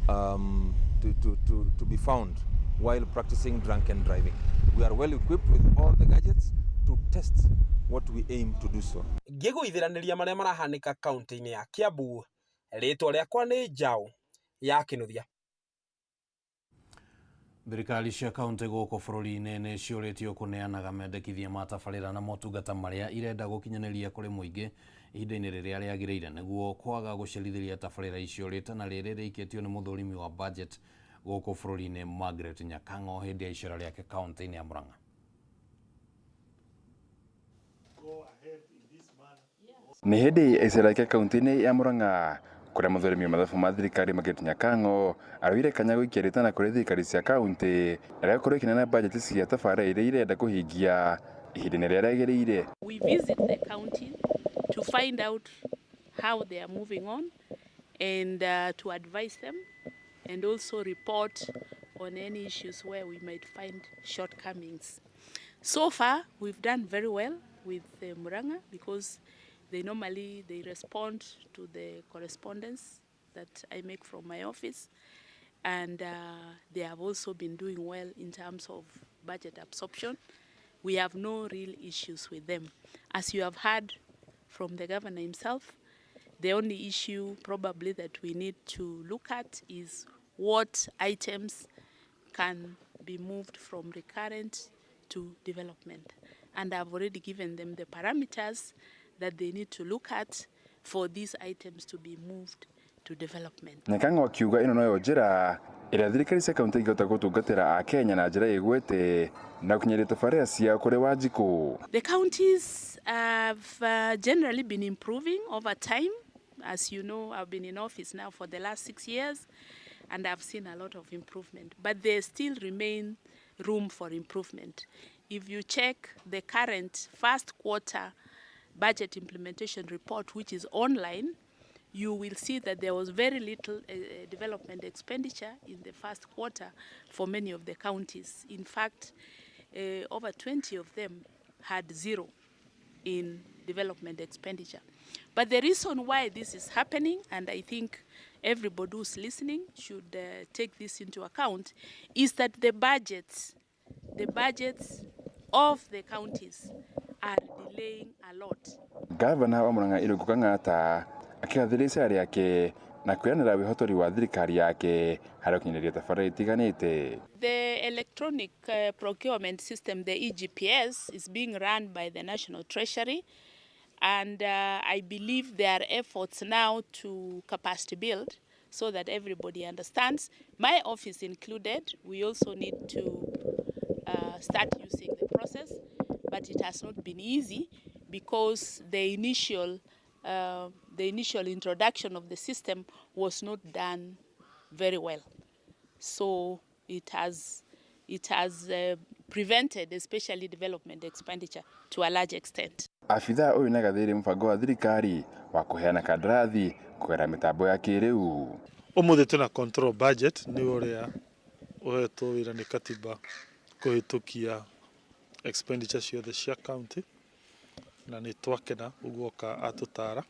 to be found while practicing drunken driving. We are well equipped with all the gadgets to test what we aim to do so. Ngĩgũithĩranĩria marĩa marahanĩka kaunti-inĩ ya Kiambu, rĩtwa rĩakwa nĩ Njaũ ya Kĩnuthia. Thirikari cia kaunti gũkũ bũrũri-inĩ nĩ ciũrĩtio kũneanaga mendekithia ma tabarĩra na motungata marĩa irenda gũkinyanĩria kũrĩ mũingĩ ihinda-inĩ rĩrĩa rĩagĩrĩire nĩguo kwaga gũcerithĩria tabarĩra icio. Rĩtana rĩrĩ rĩikĩtio nĩ mũthũrimi wa budget gũkũ bũrũri-inĩ Margaret Nyakang'o hĩndĩ ya icera rĩake kaunti-inĩ ya Murang'a. Nĩ hĩndĩ icera rĩake kaunti-inĩ ya Murang'a kũrĩa mũthũrimi wa mathabu ma thirikari Margaret Nyakang'o aroire kanya gũikia rĩtana kũrĩ thirikari cia kaunti rĩa gũkorwo ikĩneana bajeti cia tabarĩra iria irenda kũhingia ihinda-inĩ rĩrĩa rĩagĩrĩire. We visit the county to find out how they are moving on and to advise them and also report on any issues where we might find shortcomings. So far, we've done very well with Murang'a because they normally they respond to the correspondence that I make from my office, and they have also been doing well in terms of budget absorption. We have no real issues with them. As you have heard from the governor himself, the only issue probably that we need to look at is what items can be moved from recurrent to development. And I've already given them the parameters that they need to look at for these items to be moved to development. Nyakang'o akiuga ĩno noyo njĩra ĩrĩa thirikari cia kaunti ingĩhota gũtungatĩra Akenya na njĩra ĩgwete na gũkinyanĩria tabarĩra ciao kũrĩ Wanjikũ. The counties have generally been improving over time. As you know, I've been in office now for the last 6 years and I've seen a lot of improvement, but there still remain room for improvement. If you check the current first quarter budget implementation report, which is online, you will see that there was very little development expenditure in the first quarter for many of the counties. In fact, over 20 of them had zero in development expenditure. But the reason why this is happening, and I think everybody who's listening should take this into account, is that the budgets of the counties are delaying a lot. Gavana wa Murang'a Irungu Kang'ata akĩgathĩrĩria icera rĩake na kwĩranĩra wĩhotori wa thirikari yake harĩ gũkinyanĩria tabarĩra itiganĩte. The electronic procurement system, the EGPS, is being run by the National Treasury, and I believe there are efforts now to capacity build so that everybody understands. My office included, we also need to start using the process, but it has not been easy because the initial introduction of the system was not done very well. So it has prevented especially development expenditure to a large extent. Abithaa ũyũ nĩagathĩrĩirie mũbango wa thirikari wa kũheana kandarathi kũgerera mĩtambo ya kĩrĩu. Ũmũthĩ twĩna control budget nĩ ũrĩa ũhetwo wĩra nĩ katiba kũhĩtũkia expenditure ciothe cia county na nĩ twakena ũguo oka atũtara.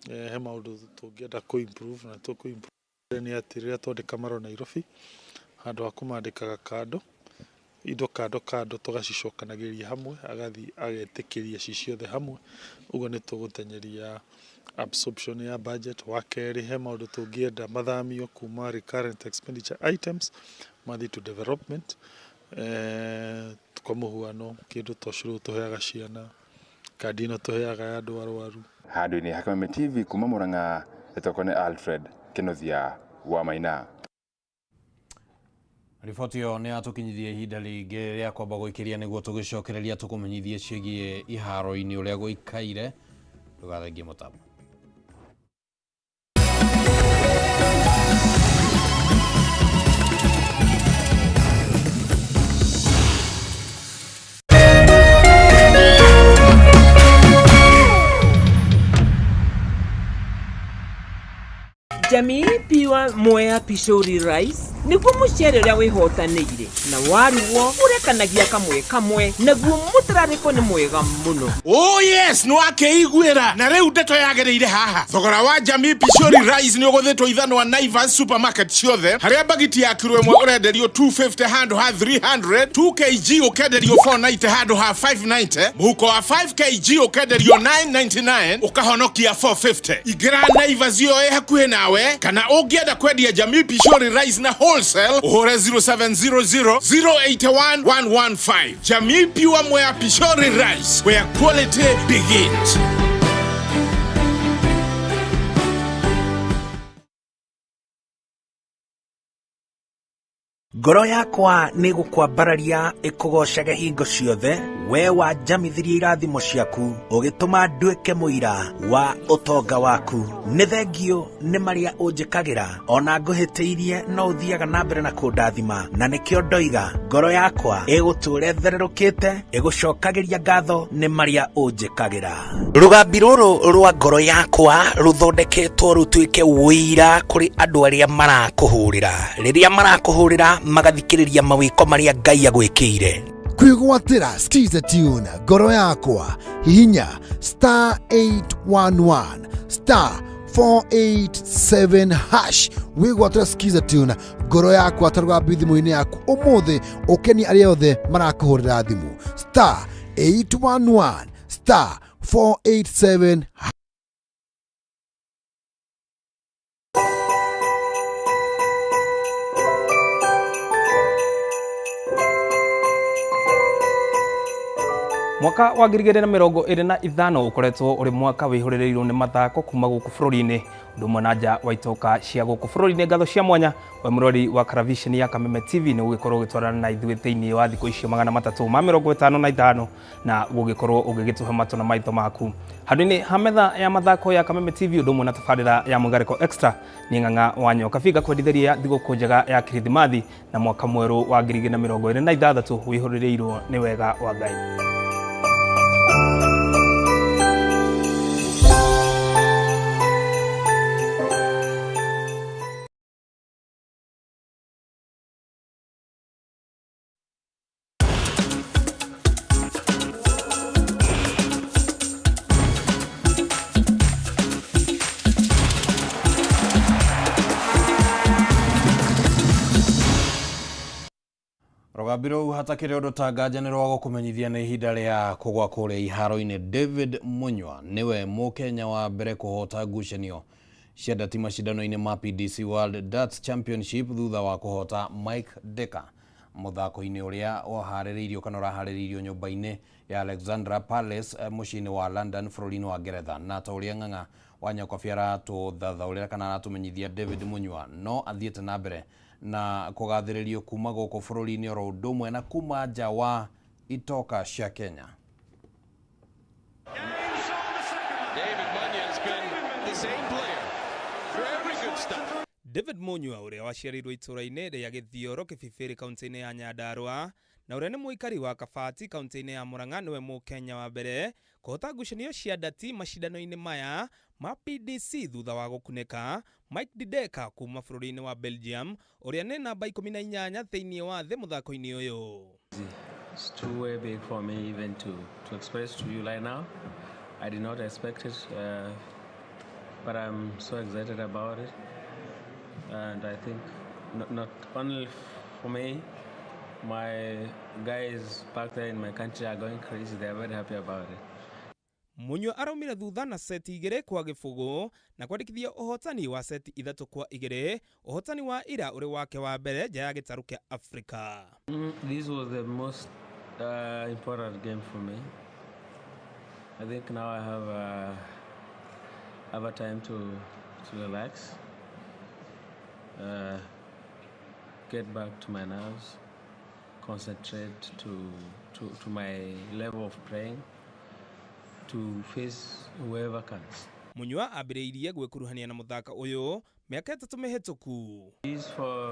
He maũndũ tũngĩenda kũ improve na tũkũ improve nĩ atĩ rĩrĩa twandĩka marũa Nairobi handũ ha kũmandĩkaga kando indo kando kando tũgacicokanagĩrĩria hamwe agathiĩ agetĩkĩria ci ciothe hamwe ũguo nĩ tũgũtenyeria absorption ya budget. Wa kerĩ he maũndũ tũngĩenda mathamio kuma recurrent expenditure items mathiĩ to development. Kwa mũhuano kĩndũ ta ũcũrũ tũheaga ciana, kandi ĩno tũheaga ya andũ arwaru. Handũ-inĩ ha Kameme TV kuma Murang'a, nĩtũkorwo nĩ Alfred Kĩnuthia wa Maina. Riboti ĩyo nĩ yatũkinyithia ihinda rĩngĩ rĩa kwamba gũikĩria nĩguo tũgĩcokereria tũkũmenyithie ciĩgiĩ iharo-inĩ ũrĩa gũikaire. Ndũgathengie mũtambo. Jamii Pure Mwea Pishori Rice Nĩguo mũcere ũrĩa wĩhotanĩire na warugwo ũrekanagia kamwe kamwe, naguo mũtararĩko nĩ mwega mũno. Oh yes, nĩ wakĩiguĩra na rĩu ndeto yagĩrĩire haha. Thogora wa Jamii Pishori Rice nĩ ũgũthĩtwo ithanwa Naivas supermarket ciothe, harĩa bagiti ya kiro ĩmwe ũrenderio 250 handũ ha 300, 2 kg ũkenderio 490 handũ ha 590, mũhuko wa 5 kg ũkenderio 999 ũkahonokia 450. Ingĩra Naivas ĩyo ĩ hakuhĩ nawe, kana ũngĩenda kwendia Jamii Pishori Rice na wholesale ũhũre 0700 081 115. Jamii Pure Mwea Pishori Rice, where quality begins. Ngoro yakwa nĩ gũkwambararia ĩkũgoocage hingo ciothe, we wanjamithirie irathimo ciaku, ũgĩtũma nduĩke mũira wa ũtonga waku. Nĩ thengiũ nĩ marĩa ũnjĩkagĩra, ona ngũhĩtĩirie no ũthiaga na mbere na kũndathima, na nĩkĩo ndoiga ngoro yakwa ĩgũtũũra ĩthererũkĩte, ĩgũcokagĩria ngatho nĩ marĩa ũnjĩkagĩra. Rũgambi rũrũ rwa ngoro yakwa rũthondeketwo rũtuĩke ũira kũrĩ andũ arĩa marakũhũrĩra, rĩrĩa marakũhũrĩra magathikĩrĩria mawĩko marĩa Ngai agwĩkĩire. Kwĩgwatĩra Skiza tune ngoro yakwa, hihinya star 811 star 487 hash wĩgwatĩra Skiza tune ngoro yakwa ta rũgambi thimũ-inĩ yaku ũmũthĩ, ũkenie arĩa othe marakũhũrĩra thimũ, star 811 star 487. Mwaka wa 2025 ũkoretwo ũrĩ mwaka wĩihũrĩrĩirwo nĩ mathako kuma gũkũ bũrũri-inĩ, ũndũ ũmwe na nja wa itoka cia gũkũ bũrũri-inĩ. Ngatho cia mwanya we mũrori wa karaviceni ya Kameme TV nĩ gũgĩkorwo ũgĩtwarana na ithuĩ thĩinĩ wa thikũ icio 355 na gũgĩkorwo ũgĩgĩtũhe matũ na maitho maku handũ-inĩ ha metha ya mathako ya Kameme TV, ũndũ ũmwe na tabarĩra ya Mwĩgarĩko Extra. Nĩ Ng'ang'a wa Nyoka Binga kwendithĩria thigũkũ njega ya Kirithimathi na mwaka mwerũ wa 2026 wĩihũrĩrĩirwo nĩ wega wa Ngai. Rũgambi rũu hatakĩrĩ ũndũ ta nganja nĩ rwa gũkũmenyithia nĩ ihinda rĩa kũgwa kũrĩa iharo-inĩ. David Munywa nĩwe mũkenya wa mbere kũhota ngucanio cia ndati macindano-inĩ ma PDC World Darts Championship thutha wa kũhota Mike Decker mũthako-inĩ ũrĩa waharĩrĩirio kana ũraharĩrĩirio nyũmba-inĩ ya Alexandra Palace mũciĩ-inĩ wa London bũrũri-inĩ wa Ngeretha. Na ta ũrĩa Ng'ang'a wa Nyokabi aratũthathaũrĩra kana aratũmenyithia, David Munywa no athiĩte na mbere na kũgathĩrĩrio kuma gũkũ bũrũri-inĩ oro ũndũ ũmwe na kuma nja wa itoka cia Kenya. David Munyua ũrĩa waciarĩirwo itũũra-inĩ rĩa Gĩthioro Kĩbĩbĩrĩ kaunti-inĩ ya Nyandarua na ũrĩa nĩ mũikari wa Kabati kaunti-inĩ ya Murang'a nĩwe mũkenya wa mbere kũhota ngucanio cia ndati macindano-inĩ maya ma PDC thutha wa gũkunĩka Mike Dideka kuma bũrũri-inĩ wa Belgium ũrĩa nĩ namba 18 thĩinĩ wa thĩ mũthako-inĩ ũyũ. It's too way big for me even to express to you right now. I did not expect it, but I'm so excited about it. And I think not only for me, my guys back there in my country are going crazy. They are very happy about it. Munyua araumire thutha na seti 2-0 na kwandĩkithia ũhotani wa seti 3-2, ũhotani wa ira ũrĩ wake wa mbere nja ya gĩtarũ kĩa Afrika. This was the most important game for me. I think now I have a time to relax, get back to my nerves, concentrate to my level of playing, to face whoever comes. Munyua ambĩrĩirie gwĩkuruhania na mũthako ũyũ mĩaka 3 mĩhĩtũku. This for